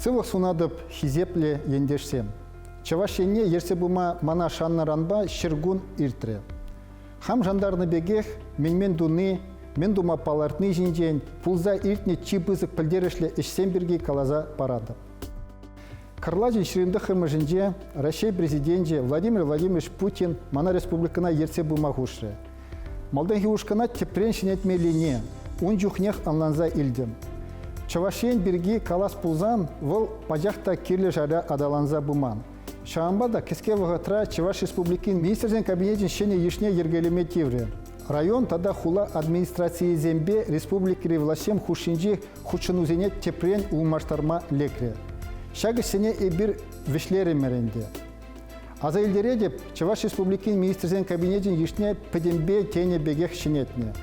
Сывлӑх сунатӑп, хисеплӗ ентешсем. Чӑваш Ене ертсе пыма мана шаннӑранпа 100 кун иртрӗ. Хам шантарнӑ пекех мӗн-мӗн туни, мӗн тума палӑртни ҫинчен пулса иртнӗ чи пысӑк пӗлтерӗшлӗ ӗҫсем пирки каласа паратӑп. Кӑрлачӑн 29-мӗшӗнче Раҫҫей Президенчӗ Владимир Владимирович Путин мана республикӑна ертсе пыма хушрӗ. Малтанхи ушкӑна тӗпрен ҫӗнетмеллине ун чухнех ӑнланса илтӗм. Чӑваш Ен пирки калас пулсан, вӑл пачах та кирлӗ шайра аталанса пыман. Ҫавӑнпа та кӗске вӑхӑтра Чӑваш Республикин Министрсен Кабинечӗн ҫӗнӗ йышне йӗркелеме тиврӗ. Район тата хула администрацийӗсемпе республикӑри влаҫсем хушшинчи хутшӑнусене тӗпрен улмаштарма лекрӗ. Ҫак ӗҫсене эпир вӗҫлерӗмӗр ӗнтӗ. Аса илтеретӗп, Чӑваш Республикин Министрсен Кабинечӗн йышне пӗтӗмпе тенӗ пекех ҫӗнетнӗ.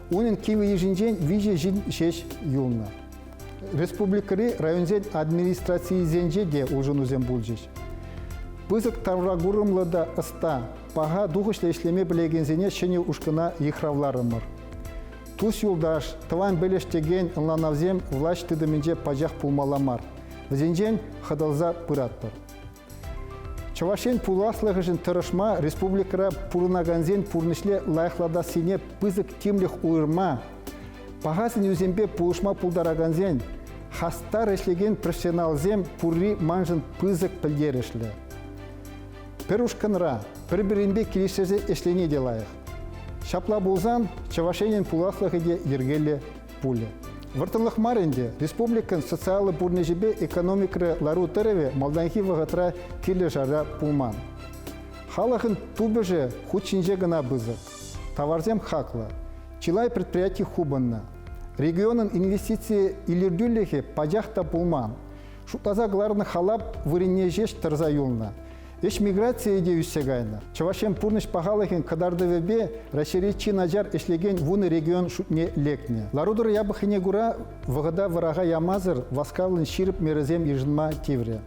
Унӑн кивӗ йышӗнчен виҫӗ ҫын ҫеҫ юлнӑ. Республикӑри районсен администрацийӗсенче те улшӑнусем пулчӗҫ. Пысӑк тавракурӑмлӑ та ӑста, паха тухӑҫлӑ ӗҫлеме пӗлекенсене ҫӗнӗ ушкӑна йыхравларӑмӑр. Тус-юлташ, тӑван-пӗлӗш текен ӑнланавсем влаҫ тытӑмӗнче пачах пулмалла мар. Вӗсенчен хӑтӑлса пыратпӑр. Чӑваш Ен пуласлӑхӗшӗн тӑрӑшма республикӑра пурӑнакансен пурнӑҫне лайӑхлатассине пысӑк тимлӗх уйӑрма, паха сӗнӳсемпе пулӑшма пултаракансен, хастар ӗҫлекен профессионалсем пурри маншӑн пысӑк пӗлтерӗшлӗ. Пӗр ушкӑнра пӗр-пӗринпе килӗштерсе ӗҫлени те лайӑх. Ҫапла пулсан Чӑваш Енӗн пуласлӑхӗ те йӗркеллӗ пулӗ. Вӑрттӑнлӑх мар ӗнтӗ, республикӑн социаллӑ пурнӑҫӗпе экономикӑри лару-тӑрӑвӗ малтанхи вӑхӑтра кирлӗ шайра пулман. Халӑхӑн тупӑшӗ хут ҫинче кӑна пысӑк. Таварсем хаклӑ. Чылай предприяти хупӑннӑ. Регионӑн инвестици илӗртӳлӗхӗ пачах та пулман. Шутласа кӑларнӑ халап вырӑнне ҫеҫ тӑрса юлнӑ. Ӗҫ миграцийӗ те ӳссе кайнӑ. Чӑваш Ен пурнӑҫ пахалӑхӗн кӑтартӑвӗпе Раҫҫейри чи начар ӗҫлекен 10 регион шутне лекнӗ. Лару-тӑру япӑххине кура вӑхӑта вӑраха ямасӑр васкавлӑн ҫирӗп мерӑсем йышӑнма тиврӗ.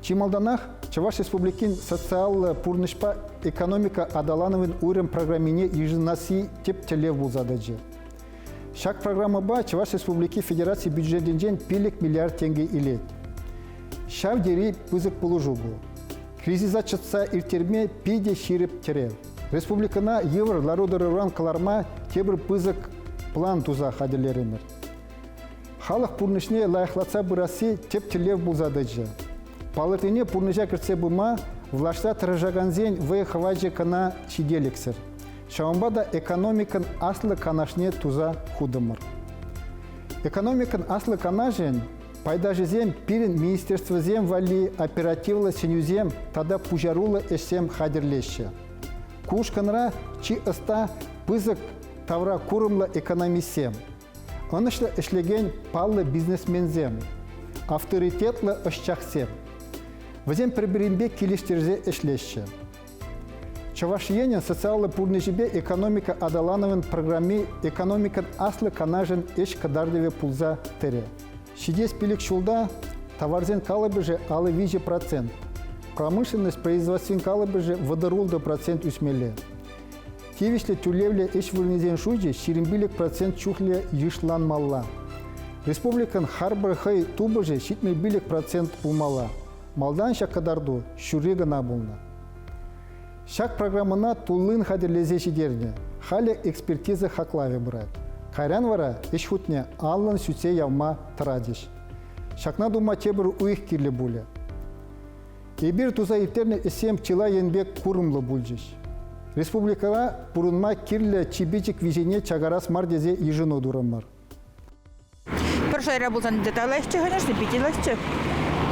Чи малтанах Чӑваш Республикин социаллӑ пурнӑҫпа экономика аталанӑвӗн уйрӑм программине йышӑнасси тӗп тӗллев пулса тӑчӗ. Ҫак программӑпа Чӑваш Республики федераци бюджетӗнчен 5 миллиард тенкӗ илет. Ҫав тери пысӑк пулӑшу ку. Кризиса чӑтса ирттерме питӗ ҫирӗп тӗрев. Республикӑна йывӑр лару-тӑруран кӑларма тепӗр пысӑк план туса хатӗрлерӗмӗр. Халӑх пурнӑҫне лайӑхлатса пырасси тӗп тӗллев пулса тӑчӗ. Палӑртнине пурнӑҫа кӗртсе пыма влаҫра тӑрӑшакансен вӑй-хӑвачӗ кӑна ҫителӗксӗр. Ҫавӑнпа та экономикӑн аслӑ канашне туса хутӑмӑр. Экономикӑн аслӑ канашӗн пайташӗсем пирӗн министерствӑсем валли оперативлӑ сӗнӳсем тата пуҫаруллӑ ӗҫсем хатӗрлеҫҫӗ. Ку ушкӑнра чи ӑста пысӑк тавра курӑмлӑ экономистсем, ӑнӑҫлӑ ӗҫлекен паллӑ бизнесменсем, авторитетлӑ ӑсчахсем. Вӗсем пӗр-пӗринпе килӗштерсе ӗҫлеҫҫӗ. Чӑваш Енӗн социаллӑ пурнӑҫӗпе экономика аталанӑвӗн программи экономикӑн аслӑ канашӗн ӗҫ кӑтартӑвӗ пулса тӑрӗ. Ҫитес 5 ҫулта таварсен калӑпӑшӗ 53%, промышленность производствин калӑпӑшӗ 36% ӳсмелле. Тивӗҫлӗ тӳлевлӗ ӗҫ вырӑнӗсен шучӗ 25% чухлӗ йышланмалла. Республикӑн харпӑр хӑй тупӑшӗ 75% пулмалла. Малтан ҫак кӑтарту ҫурри кӑна пулнӑ. Ҫак программӑна туллин хатӗрлесе ҫитернӗ. Халӗ экспертиза хаклавӗ пырать. Кайран вара ӗҫ хутне аллӑн сӳтсе явма тӑратӗҫ. Ҫакна тума тепӗр уйӑх кирлӗ пулӗ. Эпир туса ирттернӗ ӗҫсем чылай енпе курӑмлӑ пулчӗҫ. Республикӑра пурӑнма кирлӗ чи пӗчӗк виҫене чакарас мар тесе йышӑну турӑмӑр. Пӗр шайра пулсан та лайӑхчӗ, конечно, питӗ лайӑхчӗ.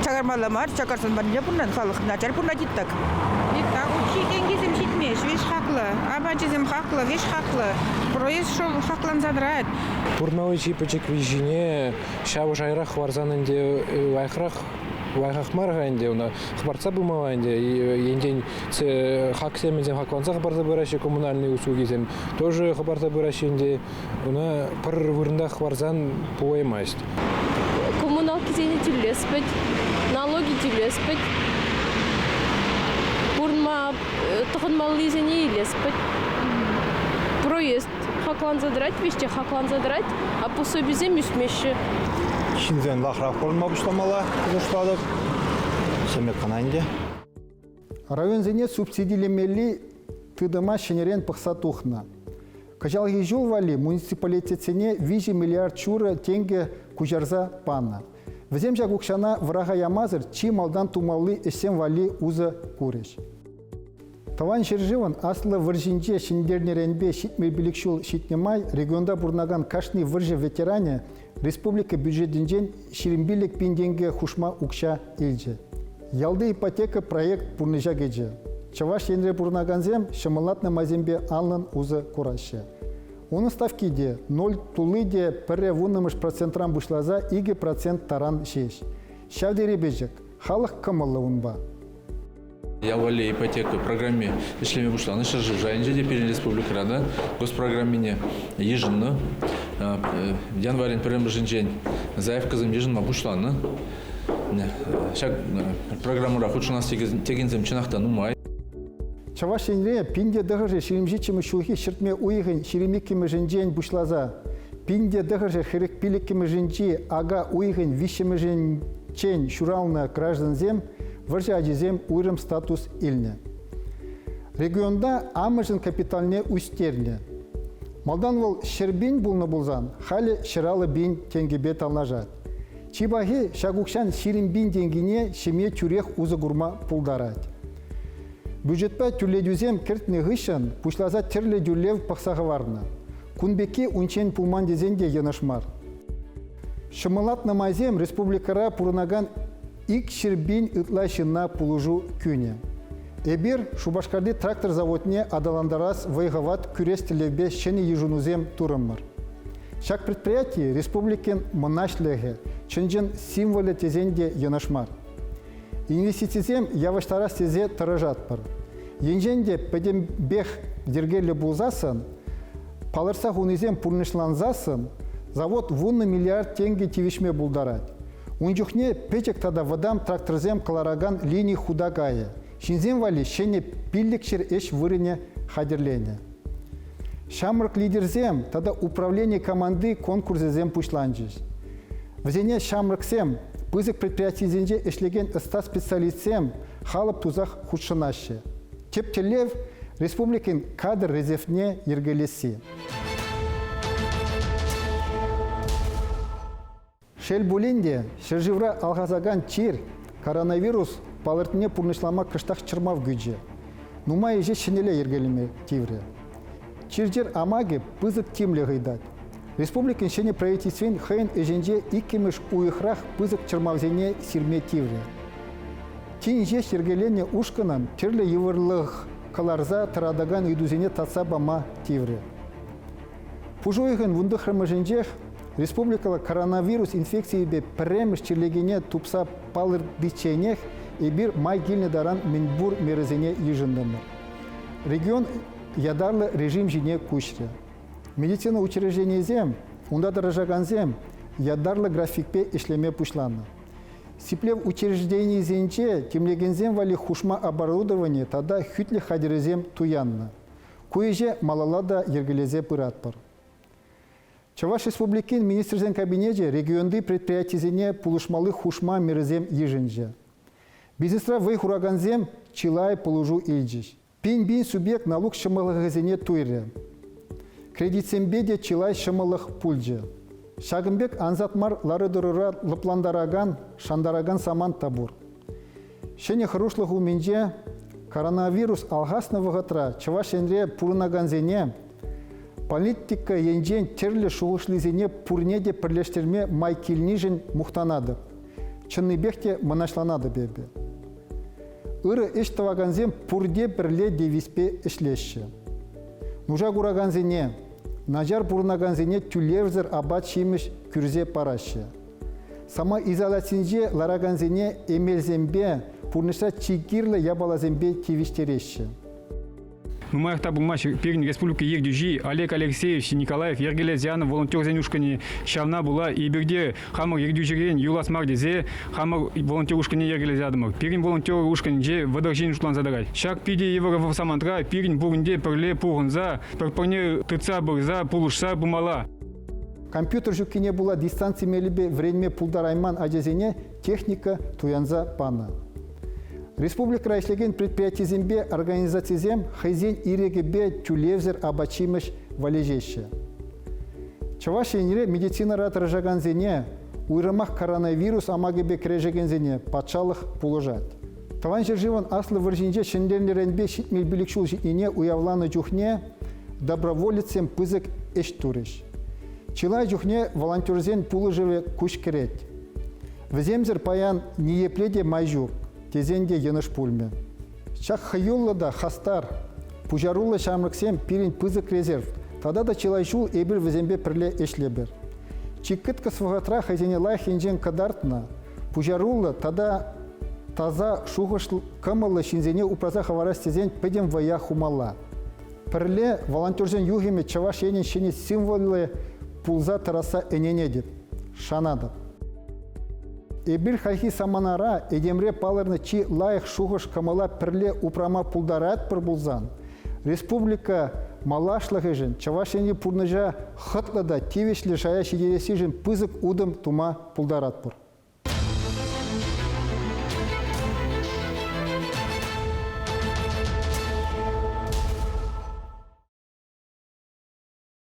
Чакармалла мар, чакарсан мӗнле пурӑнан халӑх начар пурӑнать итак. Итак, укҫи-тенкисем ҫитмест, веҫ хаклӑ, апачӗсем хаклӑ, веҫ хаклӑ. Проезд шел хакланса тӑрать. Пурӑнмалли чи пӗчӗк виҫине ҫав шайрах хӑварсан ӗнтӗ лайӑхрах лайӑхах мар-ха ӗнтӗ ӑна хӑпартса пымалла ӗнтӗ. Енчен хаксем ӗнтӗ хакланса хӑпарса пыраҫҫӗ коммунальные услугисем тоже хӑпарса пыраҫҫӗ ӗнтӗ. Ӑна пӗр вырӑнтах хӑварсан пулаймасть. Коммуналкисене тӳлес пӗт, налоги тӳлес пӗт, пурӑнма тӑхӑнмаллисене илес пӗт. Проезд хакланса тӑрать, веҫ те хакланса тӑрать, а пособисем ӳсмеҫҫӗ. Ҫынсен лахрах пурӑнма пуҫламалла шухӑшлатӑп. Ҫемье кӑна ӗнтӗ. Районсене субсидилемелли тытӑма ҫӗнӗрен пӑхса тухнӑ. Кӑҫалхи ҫул валли муниципалитетсене 3 миллиард ҫурӑ тенкӗ куҫарса панӑ. Вӗсем ҫак укҫана вӑраха ямасӑр чи малтан тумалли ӗҫсем валли усӑ курӗҫ. Тӑван ҫӗршывӑн Аслӑ вӑрҫинче ҫӗнтернӗренпе 75 ҫул ҫитнӗ май регионта пурӑнакан кашни вӑрҫӑ ветеранӗ республика бюджетӗнчен 25 пин тенкӗ хушма укҫа илчӗ. Ялти ипотека проект пурнӑҫа кӗчӗ. Чӑваш Енре пурӑнакансем ҫӑмӑллатнӑ майсемпе анлӑн усӑ кураҫҫӗ. Унӑн ставки те ноль тулли те пӗрре вуннӑмӗш процентран пуҫласа 2% таран ҫеҫ. Ҫав тери пӗчӗк, халӑх кӑмӑллӑ унпа. Ял валли ипотека программи ӗҫлеме пуҫланӑ ҫӗршыв шайӗнче те пирӗн республикӑра та госпрограммине йышӑннӑ. Январӗн пӗрремӗшӗнчен заявкӑсем йышӑнма пуҫланӑ. Ҫак программӑра хутшӑнас текенсем чӑнах та нумай. Чӑваш Енре 1927 ҫулхи ҫӗртме уйӑхӗн 22-мӗшӗнчен пуҫласа 1945-мӗшӗнчи ака уйӑхӗн виҫҫӗмӗшӗнчен ҫуралнӑ граждансем вӑрҫӑ ачисем уйрӑм статус илнӗ. Регионта амӑшӗн капиталне ӳстернӗ. Малтан вӑл 100 пин пулнӑ пулсан, халӗ 150 пин тенкӗпе танлашать. Чи пахи, ҫак укҫан 20 пин тенкине ҫемье тӳрех усӑ курма пултарать. Бюджетпа тӳрлетӳсем кӗртнӗ хыҫҫӑн пуҫласа тӗрлӗ тӳлев пӑхса хӑварнӑ. Кун пекки унччен пулман тесен те йӑнӑш мар. Ҫӑмӑллатнӑ майсем республикӑра пурӑнакан 200 пин ытла ҫынна пулӑшу кӳнӗ. Эпир Шупашкарти трактор заводне аталантарас вӑй-хӑват кӳрес тӗллевпе ҫӗнӗ йышӑнусем турӑмӑр. Ҫак предприяти республикин мӑнаҫлӑхӗ, чӑн-чӑн символӗ тесен те йӑнӑш мар. Инвестицисем явӑҫтарас тесе тӑрӑшатпӑр. Енчен те пӗтӗмпех йӗркеллӗ пулсассӑн, палӑртса хунисем пурнӑҫлансассӑн завод 10 миллиард тенкӗ тивӗҫме пултарать. Ун чухне пӗчӗк тата вӑтам тракторсем кӑларакан лини хута кайӗ. Ҫынсем валли ҫӗнӗ 500 ӗҫ вырӑнӗ хатӗрленӗ. Ҫамрӑк лидерсем тата управлени команди конкурсӗсем пуҫланчӗҫ. Вӗсене ҫамрӑксем, пысӑк предприятисенче ӗҫлекен ӑста специалистсем халап тусах хутшӑнаҫҫӗ. Тӗп тӗллев – республикин кадр резервне йӗркелесси. Шел пулин те, ҫӗршывра алхасакан чир, коронавирус палӑртнине пурнӑҫлама кӑштах чӑрмав кӳчӗ. Нумай ӗҫе ҫӗнӗлле йӗркелеме тиврӗ. Чир-чӗр амакӗ пысӑк тимлӗх ыйтать. Республикӑн ҫӗнӗ правительствин хӑйӗн ӗҫӗнче иккӗмӗш уйӑхрах пысӑк чӑрмавсене сирме тиврӗ. Тин ҫеҫ йӗркеленнӗ ушкӑнӑн тӗрлӗ йывӑрлӑх кӑларса тӑратакан ыйтусене татса пама тиврӗ. Пуш уйӑхӗн вунтӑххӑрмӗшӗнчех республикӑра коронавирус инфекцийӗпе пӗрремӗш чирлекене тупса палӑртичченех эпир май килнӗ таран мӗнпур мерӑсене йышӑнтӑмӑр. Регион ятарлӑ режим ҫине куҫрӗ. Медицина учрежденийӗсем, унта тӑрӑшакансем ятарлӑ графикпе ӗҫлеме пуҫланӑ. Сиплев учрежденийӗсенче тимлекенсем валли хушма оборудовани тата хӳтлӗх хатӗрӗсем туяннӑ. Ку ӗҫе малалла та йӗркелесе пыратпӑр. Чӑваш Республикин Министрсен Кабинечӗ регионти предприятисене пулӑшмалли хушма мерӑсем йышӑнчӗ. Бизнесра вӑй хуракансем чылай пулӑшу илчӗҫ. Пин-пин субъект налук ҫӑмӑллӑхӗсене туйрӗ. Кредитсемпе те чылай ҫӑмӑллӑх пулчӗ. Ҫакӑн пек ансат мар лару-тӑрура лӑплантаракан, шантаракан самант та пур. Ҫӗнӗ хӑрушлӑх умӗнче коронавирус алхаснӑ вӑхӑтра Чӑваш Енре пурӑнакансене политика енчен тӗрлӗ шухӑшлисене пурне те пӗрлештерме май килнишӗн мухтанатӑп. Чӑннипех те мӑнаҫланатӑп эпӗ. Ырӑ ӗҫ тӑвакансем пурте пӗрле девизпе ӗҫлеҫҫӗ. Нуша куракансене, начар пурӑнакансене тӳлевсӗр апат-ҫимӗҫ кӳрсе параҫҫӗ. Самоизоляцинче ларакансене эмелсемпе, пурнӑҫра чи кирлӗ япаласемпе тивӗҫтереҫҫӗ. Нумаях та пулмасть пирӗн республика ертӳҫи Олег Алексеевич Николаев йӗркелесе янӑ волонтерсен ушкӑнӗ ҫавна пула эпир те хамӑр ертӳҫӗрен юлас мар тесе хамӑр волонтер ушкӑнне йӗркелесе ятӑмӑр. Пирӗн волонтер ушкӑнӗнче 30 ҫын шутланса тӑрать. Ҫак питӗ йывӑр самантра пирӗн пурин те пӗрле пухӑнса, пӗр-пӗрне тытса пырса, пулӑшса пымалла. Компьютер ҫуккине пула дистанци мелӗпе вӗренме пултарайман ачасене техника туянса панӑ. Республикӑра ӗҫлекен предприятисемпе организацисем хӑйсен ирӗкӗпе тӳлевсӗр апат-ҫимӗҫ валеҫеҫҫӗ. Чӑваш Енре медицинӑра тӑрӑшакансене, уйрӑмах коронавирус амакӗпе кӗрешекенсене патшалӑх пулӑшать. Тӑван ҫӗршывӑн Аслӑ вӑрҫинче ҫӗнтернӗренпе 75 ҫул ҫитнине уявланӑ чухне доброволецсем пысӑк ӗҫ турӗҫ. Чылай чухне волонтерсен пулӑшӑвӗ куҫ кӗрет. Вӗсемсӗр паян ниепле те май ҫук, тесен те йӑнӑш пулмӗ. Ҫак хӑюллӑ та хастар, пуҫаруллӑ ҫамрӑксем пирӗн пысӑк резерв тата та чылай ҫул эпир вӗсемпе пӗрле ӗҫлӗпӗр. Чи кӑткӑс вӑхӑтра хӑйсене лайӑх енчен кӑтартнӑ, пуҫаруллӑ тата таса шухӑш-кӑмӑллӑ ҫынсене упраса хӑварас тесен пӗтӗм вӑя хумалла. Пӗрле волонтерсен юхӑмӗ Чӑваш Енӗн ҫӗнӗ символлӗ пулса тӑрасса ӗненетӗп, шанатӑп. Эпир хальхи саманара этемре палӑрнӑ чи лайӑх шухӑш-кӑмӑла пӗрле упрама пултаратпӑр пулсан, республика малашлӑхӗшӗн Чӑваш Енри пурнӑҫа хӑтлӑ та тивӗҫлӗ шая ҫитерессишӗн пысӑк утӑм тума пултаратпӑр.